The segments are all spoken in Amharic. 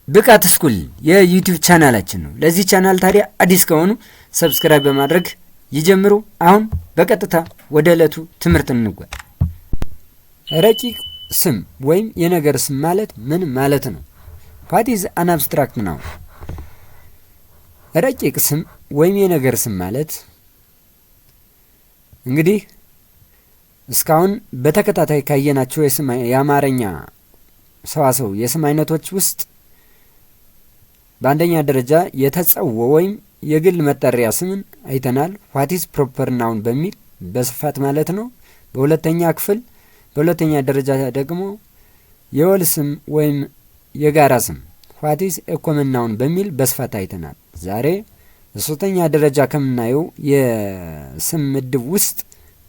ብቃት ስኩል የ YouTube ቻናላችን ነው። ለዚህ ቻናል ታዲያ አዲስ ከሆኑ subscribe በማድረግ ይጀምሩ። አሁን በቀጥታ ወደ ዕለቱ ትምህርት እንጓዝ። ረቂቅ ስም ወይም የነገር ስም ማለት ምን ማለት ነው? What is an abstract noun? ረቂቅ ስም ወይም የነገር ስም ማለት እንግዲህ እስካሁን በተከታታይ ካየናቸው የስም የአማርኛ ሰዋሰው የስም አይነቶች ውስጥ በአንደኛ ደረጃ የተጸውዖ ወይም የግል መጠሪያ ስምን አይተናል። What is proper noun በሚል በስፋት ማለት ነው። በሁለተኛ ክፍል በሁለተኛ ደረጃ ደግሞ የወል ስም ወይም የጋራ ስም፣ what is a common noun በሚል በስፋት አይተናል። ዛሬ በሶስተኛ ደረጃ ከምናየው የስም ምድብ ውስጥ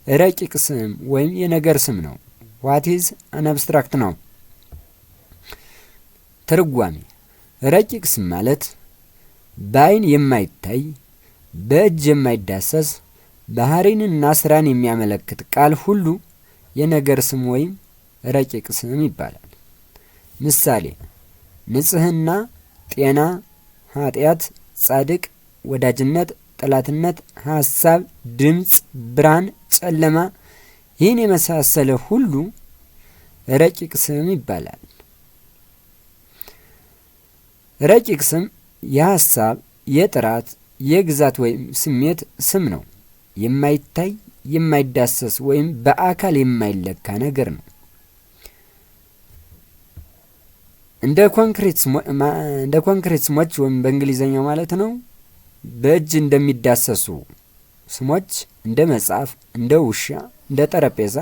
ረቂቅ ስም ወይም የነገር ስም ነው። What is an abstract noun? ትርጓሜ፦ ረቂቅ ስም ማለት በአይን የማይታይ፣ በእጅ የማይዳሰስ፣ ባህሪንና ስራን የሚያመለክት ቃል ሁሉ የነገር ስም ወይም ረቂቅ ስም ይባላል። ምሳሌ፦ ንጽህና፣ ጤና፣ ኃጢአት፣ ጻድቅ፣ ወዳጅነት፣ ጠላትነት፣ ሀሳብ፣ ድምፅ፣ ብርሃን፣ ጨለማ፣ ይህን የመሳሰለ ሁሉ ረቂቅ ስም ይባላል። ረቂቅ ስም የሀሳብ፣ የጥራት፣ የግዛት ወይም ስሜት ስም ነው። የማይታይ፣ የማይዳሰስ ወይም በአካል የማይለካ ነገር ነው። እንደ ኮንክሪት ስሞች ወይም በእንግሊዘኛው ማለት ነው በእጅ እንደሚዳሰሱ ስሞች እንደ መጽሐፍ፣ እንደ ውሻ፣ እንደ ጠረጴዛ፣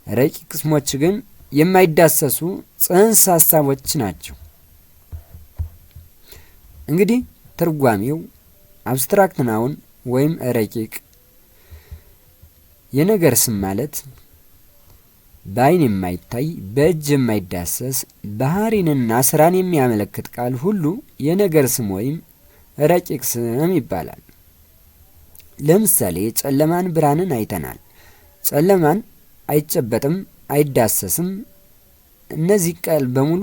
ረቂቅ ስሞች ግን የማይዳሰሱ ጽንሰ ሀሳቦች ናቸው። እንግዲህ ትርጓሜው abstract noun ወይም ረቂቅ የነገር ስም ማለት በአይን የማይታይ፣ በእጅ የማይዳሰስ፣ ባህሪንና ስራን የሚያመለክት ቃል ሁሉ የነገር ስም ወይም ረቂቅ ስም ይባላል። ለምሳሌ ጨለማን፣ ብርሃንን አይተናል። ጨለማን አይጨበጥም፣ አይዳሰስም። እነዚህ ቃል በሙሉ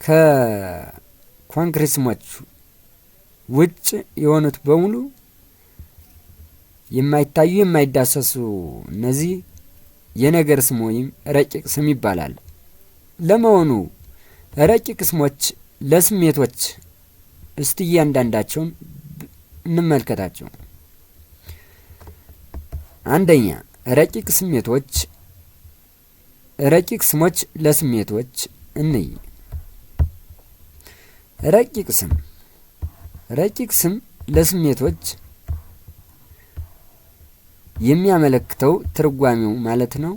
ከኮንክሪት ስሞች ውጭ የሆኑት በሙሉ የማይታዩ፣ የማይዳሰሱ እነዚህ የነገር ስም ወይም ረቂቅ ስም ይባላል። ለመሆኑ ረቂቅ ስሞች ለስሜቶች እስቲ እያንዳንዳቸውን እንመልከታቸው። አንደኛ፣ ረቂቅ ስሜቶች፣ ረቂቅ ስሞች ለስሜቶች እንይ። ረቂቅ ስም ለስሜቶች የሚያመለክተው ትርጓሜው ማለት ነው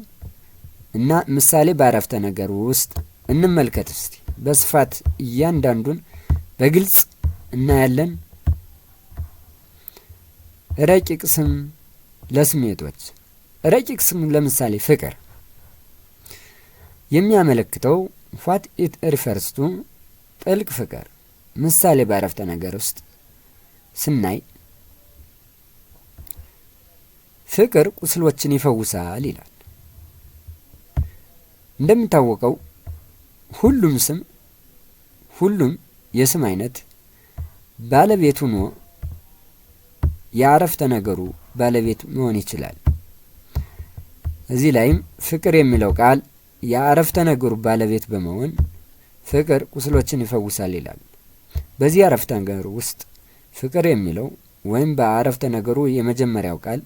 እና ምሳሌ በአረፍተ ነገር ውስጥ እንመልከት እስቲ፣ በስፋት እያንዳንዱን በግልጽ እናያለን። ረቂቅ ስም ለስሜቶች፣ ረቂቅ ስም ለምሳሌ ፍቅር የሚያመለክተው፣ what it refers to፣ ጥልቅ ፍቅር። ምሳሌ በአረፍተ ነገር ውስጥ ስናይ ፍቅር ቁስሎችን ይፈውሳል ይላል። እንደሚታወቀው ሁሉም ስም፣ ሁሉም የስም አይነት ባለቤት ሆኖ የአረፍተ ነገሩ ባለቤት መሆን ይችላል። እዚህ ላይም ፍቅር የሚለው ቃል የአረፍተ ነገሩ ባለቤት በመሆን ፍቅር ቁስሎችን ይፈውሳል ይላል። በዚህ አረፍተ ነገር ውስጥ ፍቅር የሚለው ወይም በአረፍተ ነገሩ የመጀመሪያው ቃል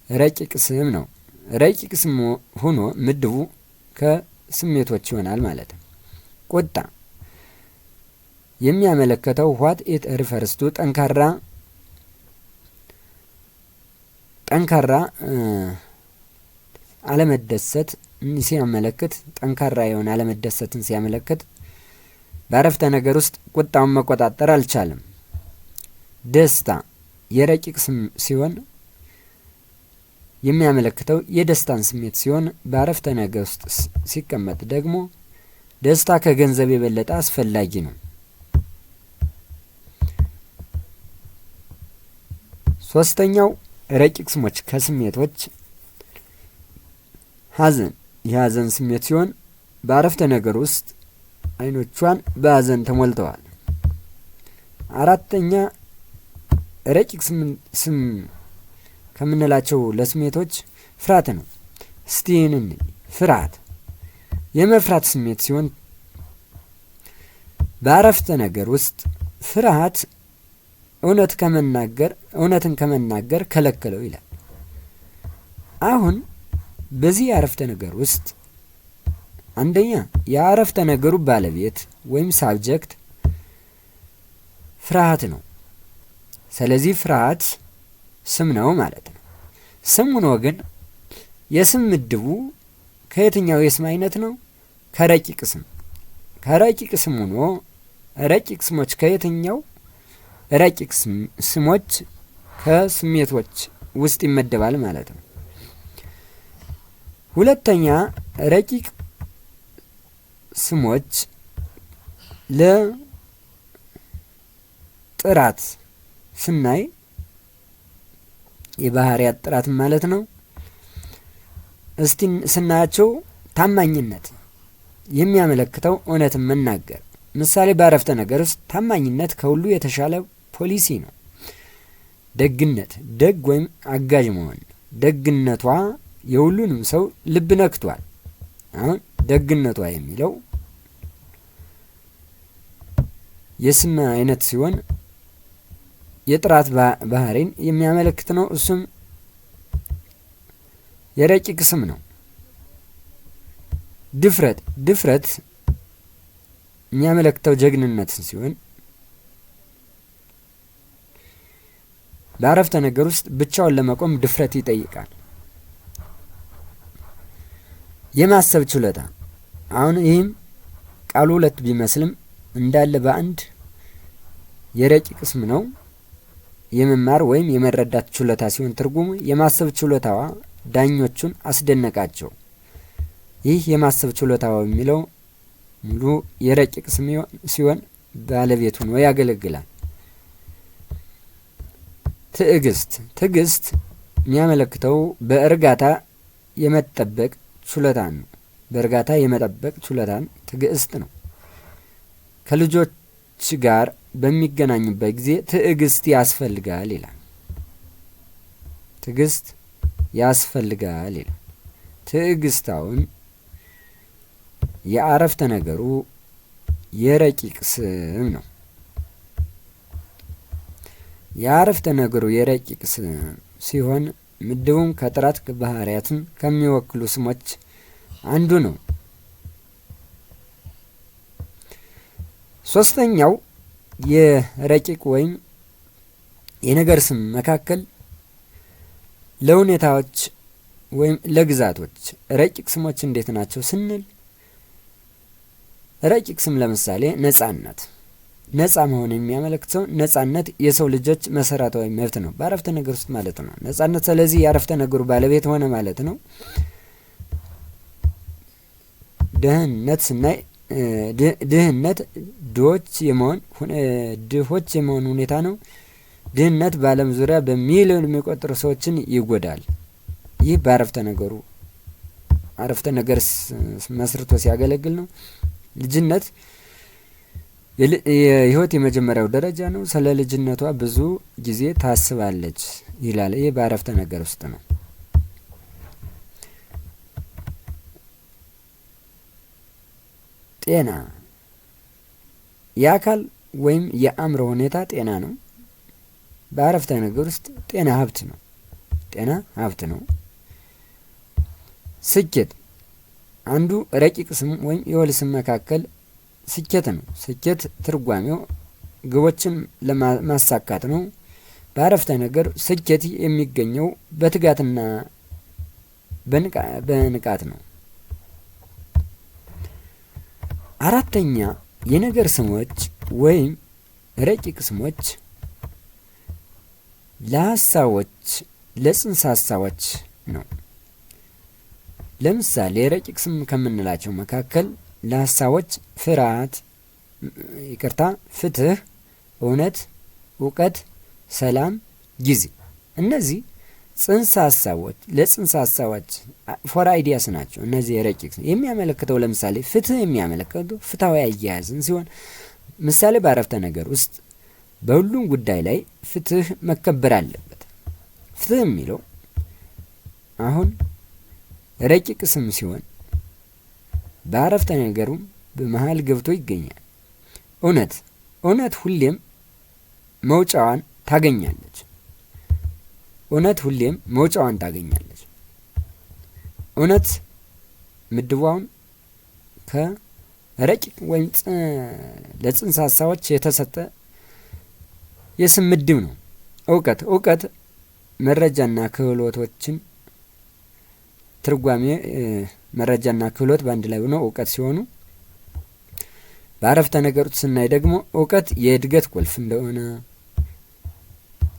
ረቂቅ ስም ነው። ረቂቅ ስም ሆኖ ምድቡ ከስሜቶች ይሆናል ማለት ነው። ቁጣ የሚያመለክተው፣ what it refers to፣ ጠንካራ አለመደሰት ሲያመለክት፣ ጠንካራ የሆነ አለመደሰትን ሲያመለክት በአረፍተ ነገር ውስጥ ቁጣውን መቆጣጠር አልቻለም። ደስታ የረቂቅ ስም ሲሆን የሚያመለክተው የደስታን ስሜት ሲሆን በአረፍተ ነገር ውስጥ ሲቀመጥ ደግሞ ደስታ ከገንዘብ የበለጠ አስፈላጊ ነው። ሶስተኛው ረቂቅ ስሞች ከስሜቶች ሀዘን፣ የሀዘን ስሜት ሲሆን በአረፍተ ነገር ውስጥ አይኖቿን በሀዘን ተሞልተዋል። አራተኛ ረቂቅ ስም ከምንላቸው ለስሜቶች ፍርሃት ነው። እስቲ ይህንን ፍርሃት የመፍራት ስሜት ሲሆን በአረፍተ ነገር ውስጥ ፍርሃት እውነትን ከመናገር ከለከለው ይላል። አሁን በዚህ አረፍተ ነገር ውስጥ አንደኛ የአረፍተ ነገሩ ባለቤት ወይም subject ፍርሃት ነው። ስለዚህ ፍርሃት ስም ነው ማለት ነው። ስም ሆኖ ግን የስም ምድቡ ከየትኛው የስም አይነት ነው? ከረቂቅ ስም። ከረቂቅ ስም ሆኖ ረቂቅ ስሞች ከየትኛው ረቂቅ ስሞች ከስሜቶች ውስጥ ይመደባል ማለት ነው። ሁለተኛ ረቂቅ ስሞች ለጥራት ስናይ የባህሪያት ጥራት ማለት ነው። እስቲ ስናያቸው ታማኝነት የሚያመለክተው እውነትን መናገር። ምሳሌ በአረፍተ ነገር ውስጥ ታማኝነት ከሁሉ የተሻለ ፖሊሲ ነው። ደግነት ደግ ወይም አጋዥ መሆን። ደግነቷ የሁሉንም ሰው ልብ ነክቷል። አሁን ደግነቷ የሚለው የስም አይነት ሲሆን የጥራት ባህሪን የሚያመለክት ነው። እሱም የረቂቅ ስም ነው። ድፍረት ድፍረት የሚያመለክተው ጀግንነትን ሲሆን በአረፍተ ነገር ውስጥ ብቻውን ለመቆም ድፍረት ይጠይቃል። የማሰብ ችሎታ አሁን ይህም ቃሉ ሁለት ቢመስልም እንዳለ በአንድ የረቂቅ ስም ነው። የመማር ወይም የመረዳት ችሎታ ሲሆን ትርጉሙ የማሰብ ችሎታዋ ዳኞቹን አስደነቃቸው። ይህ የማሰብ ችሎታዋ የሚለው ሙሉ የረቂቅ ስም ሲሆን ባለቤት ሆኖ ያገለግላል። ትዕግስት ትዕግስት የሚያመለክተው በእርጋታ የመጠበቅ ችሎታን ነው። በእርጋታ የመጠበቅ ችሎታን ትዕግስት ነው። ከልጆች ጋር በሚገናኙበት ጊዜ ትዕግስት ያስፈልጋል ይላል። ትዕግስት ያስፈልጋል ይላል። ትዕግስት አሁን የአረፍተ ነገሩ የረቂቅ ስም ነው። የአረፍተ ነገሩ የረቂቅ ስም ሲሆን ምድቡም ከጥራት ባህሪያትን ከሚወክሉ ስሞች አንዱ ነው። ሶስተኛው የረቂቅ ወይም የነገር ስም መካከል ለሁኔታዎች ወይም ለግዛቶች ረቂቅ ስሞች እንዴት ናቸው ስንል ረቂቅ ስም ለምሳሌ ነጻነት፣ ነጻ መሆን የሚያመለክተው ነጻነት የሰው ልጆች መሰረታዊ መብት ነው በአረፍተ ነገር ውስጥ ማለት ነው። ነጻነት ስለዚህ የአረፍተ ነገሩ ባለቤት ሆነ ማለት ነው። ድህነት ስናይ ድህነት ድሆች የመሆን ሁኔታ ነው። ድህነት በዓለም ዙሪያ በሚሊዮን የሚቆጠሩ ሰዎችን ይጎዳል። ይህ በአረፍተ ነገሩ አረፍተ ነገር መስርቶ ሲያገለግል ነው። ልጅነት የህይወት የመጀመሪያው ደረጃ ነው። ስለ ልጅነቷ ብዙ ጊዜ ታስባለች ይላል። ይህ በአረፍተ ነገር ውስጥ ነው። ጤና የአካል ወይም የአእምሮ ሁኔታ ጤና ነው። በአረፍተ ነገር ውስጥ ጤና ሀብት ነው። ጤና ሀብት ነው። ስኬት አንዱ ረቂቅ ስም ወይም የወል ስም መካከል ስኬት ነው። ስኬት ትርጓሜው ግቦችን ለማሳካት ነው። በአረፍተ ነገር ስኬት የሚገኘው በትጋትና በንቃት ነው። አራተኛ የነገር ስሞች ወይም ረቂቅ ስሞች ለሀሳቦች ለጽንሰ ሀሳቦች ነው። ለምሳሌ ረቂቅ ስም ከምንላቸው መካከል ለሀሳቦች ፍርሃት፣ ይቅርታ፣ ፍትህ፣ እውነት፣ እውቀት፣ ሰላም፣ ጊዜ እነዚህ ጽንሰ ሀሳቦች ለጽንሰ ሀሳቦች for ideas ናቸው። እነዚህ ረቂቅ የሚያመለክተው ለምሳሌ ፍትህ የሚያመለክተው ፍትሐዊ አያያዝን ሲሆን ምሳሌ በአረፍተ ነገር ውስጥ በሁሉም ጉዳይ ላይ ፍትህ መከበር አለበት። ፍትህ የሚለው አሁን ረቂቅ ስም ሲሆን በአረፍተ ነገሩም በመሀል ገብቶ ይገኛል። እውነት እውነት ሁሌም መውጫዋን ታገኛለች። እውነት ሁሌም መውጫዋን ታገኛለች። እውነት ምድቧውን ከረቂቅ ወይም ለጽንሰ ሀሳቦች የተሰጠ የስም ምድብ ነው። እውቀት እውቀት መረጃና ክህሎቶችን ትርጓሜ መረጃና ክህሎት በአንድ ላይ ሆነው እውቀት ሲሆኑ በአረፍተ ነገር ውስጥ ስናይ ደግሞ እውቀት የእድገት ቁልፍ እንደሆነ፣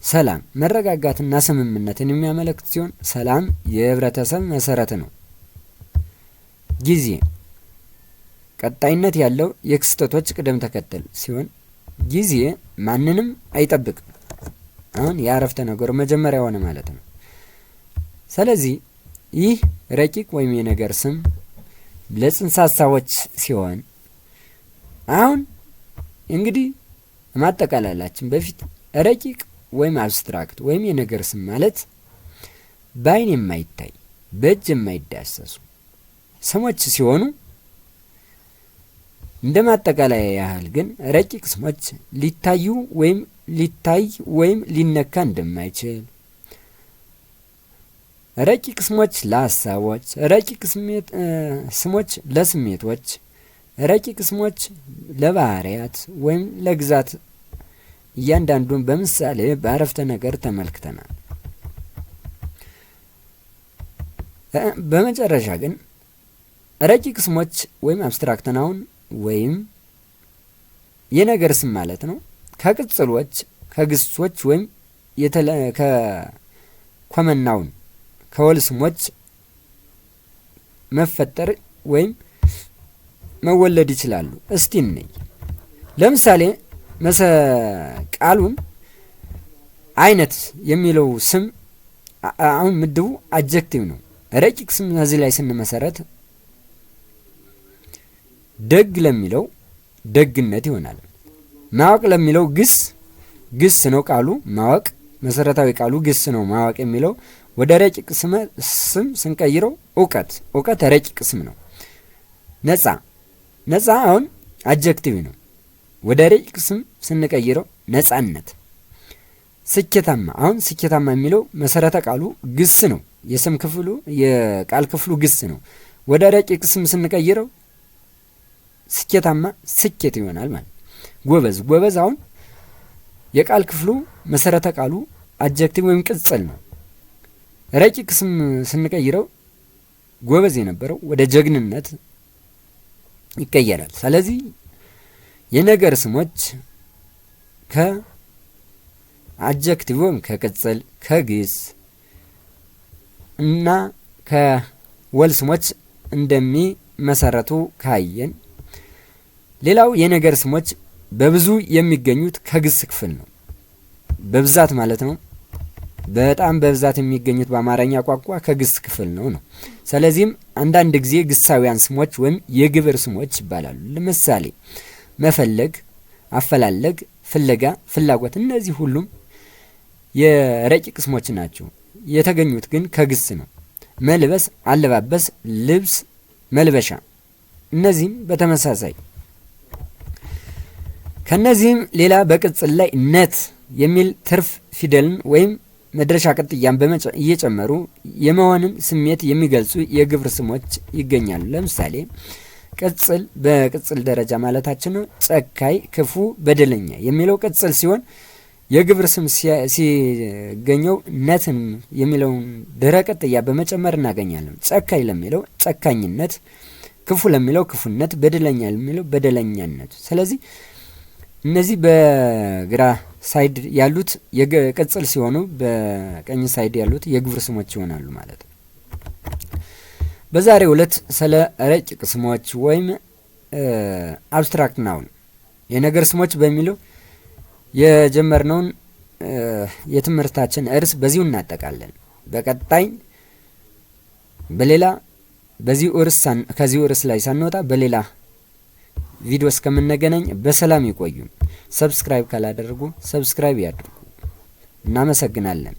ሰላም መረጋጋትና ስምምነትን የሚያመለክት ሲሆን ሰላም የህብረተሰብ መሰረት ነው። ጊዜ ቀጣይነት ያለው የክስተቶች ቅደም ተከተል ሲሆን ጊዜ ማንንም አይጠብቅም። አሁን የአረፍተ ነገሩ መጀመሪያ ሆነ ማለት ነው። ስለዚህ ይህ ረቂቅ ወይም የነገር ስም ለጽንሰ ሀሳቦች ሲሆን አሁን እንግዲህ ማጠቃለላችን በፊት ረቂቅ ወይም abstract ወይም የነገር ስም ማለት በአይን የማይታይ፣ በእጅ የማይዳሰሱ ስሞች ሲሆኑ እንደ ማጠቃለያ ያህል ግን ረቂቅ ስሞች ሊታዩ ወይም ሊታይ ወይም ሊነካ እንደማይችል፣ ረቂቅ ስሞች ለሀሳቦች፣ ረቂቅ ስሞች ለስሜቶች፣ ረቂቅ ስሞች ለባህሪያት ወይም ለግዛት እያንዳንዱን በምሳሌ በአረፍተ ነገር ተመልክተናል። በመጨረሻ ግን ረቂቅ ስሞች ወይም abstract noun ወይም የነገር ስም ማለት ነው፣ ከቅጽሎች፣ ከግሶች ወይም ከ common noun ከወል ስሞች መፈጠር ወይም መወለድ ይችላሉ። እስቲ እንይ። ለምሳሌ ቃሉን አይነት የሚለው ስም አሁን ምድቡ adjective ነው። ረቂቅ ስም እዚህ ላይ ስንመሰረት ደግ ለሚለው ደግነት ይሆናል። ማወቅ ለሚለው ግስ፣ ግስ ነው ቃሉ፣ ማወቅ መሰረታዊ ቃሉ ግስ ነው። ማወቅ የሚለው ወደ ረቂቅ ስም ስንቀይረው እውቀት፣ እውቀት ረቂቅ ስም ነው። ነፃ፣ ነፃ አሁን adjective ነው። ወደ ረቂቅ ስም ስንቀይረው ነፃነት። ስኬታማ፣ አሁን ስኬታማ የሚለው መሰረተ ቃሉ ግስ ነው። የስም ክፍሉ የቃል ክፍሉ ግስ ነው። ወደ ረቂቅ ስም ስንቀይረው ስኬታማ ስኬት ይሆናል ማለት። ጎበዝ፣ ጎበዝ አሁን የቃል ክፍሉ መሰረተ ቃሉ adjective ወይም ቅጽል ነው። ረቂቅ ስም ስንቀይረው ጎበዝ የነበረው ወደ ጀግንነት ይቀየራል። ስለዚህ የነገር ስሞች ከ adjective ወይም ከቅጽል፣ ከግስ እና ከወል ስሞች እንደሚመሰረቱ ካየን፣ ሌላው የነገር ስሞች በብዙ የሚገኙት ከግስ ክፍል ነው። በብዛት ማለት ነው። በጣም በብዛት የሚገኙት በአማርኛ ቋንቋ ከግስ ክፍል ነው። ስለዚህም አንዳንድ ጊዜ ግሳውያን ስሞች ወይም የግብር ስሞች ይባላሉ። ለምሳሌ መፈለግ፣ አፈላለግ፣ ፍለጋ፣ ፍላጎት እነዚህ ሁሉም የረቂቅ ስሞች ናቸው። የተገኙት ግን ከግስ ነው። መልበስ፣ አለባበስ፣ ልብስ፣ መልበሻ እነዚህም በተመሳሳይ። ከነዚህም ሌላ በቅጽል ላይ ነት የሚል ትርፍ ፊደልን ወይም መድረሻ ቅጥያን እየጨመሩ የመሆንን ስሜት የሚገልጹ የግብር ስሞች ይገኛሉ። ለምሳሌ ቅጽል በቅጽል ደረጃ ማለታችን ነው። ጨካኝ፣ ክፉ፣ በደለኛ የሚለው ቅጽል ሲሆን የግብር ስም ሲገኘው ነትን የሚለውን ድህረ ቅጥያ በመጨመር እናገኛለን። ጨካኝ ለሚለው ጨካኝነት፣ ክፉ ለሚለው ክፉነት፣ በደለኛ ለሚለው በደለኛነት። ስለዚህ እነዚህ በግራ side ያሉት የቅጽል ሲሆኑ በቀኝ side ያሉት የግብር ስሞች ይሆናሉ ማለት ነው። በዛሬው ዕለት ስለ ረቂቅ ስሞች ወይም abstract noun የነገር ስሞች በሚለው የጀመርነውን የትምህርታችን ርዕስ በዚሁ እናጠቃለን። በቀጣይ በሌላ በዚህ ርዕስ ከዚህ ርዕስ ላይ ሳንወጣ በሌላ ቪዲዮ እስከምንገናኝ በሰላም ይቆዩ። Subscribe ካላደረጉ subscribe ያድርጉ። እናመሰግናለን።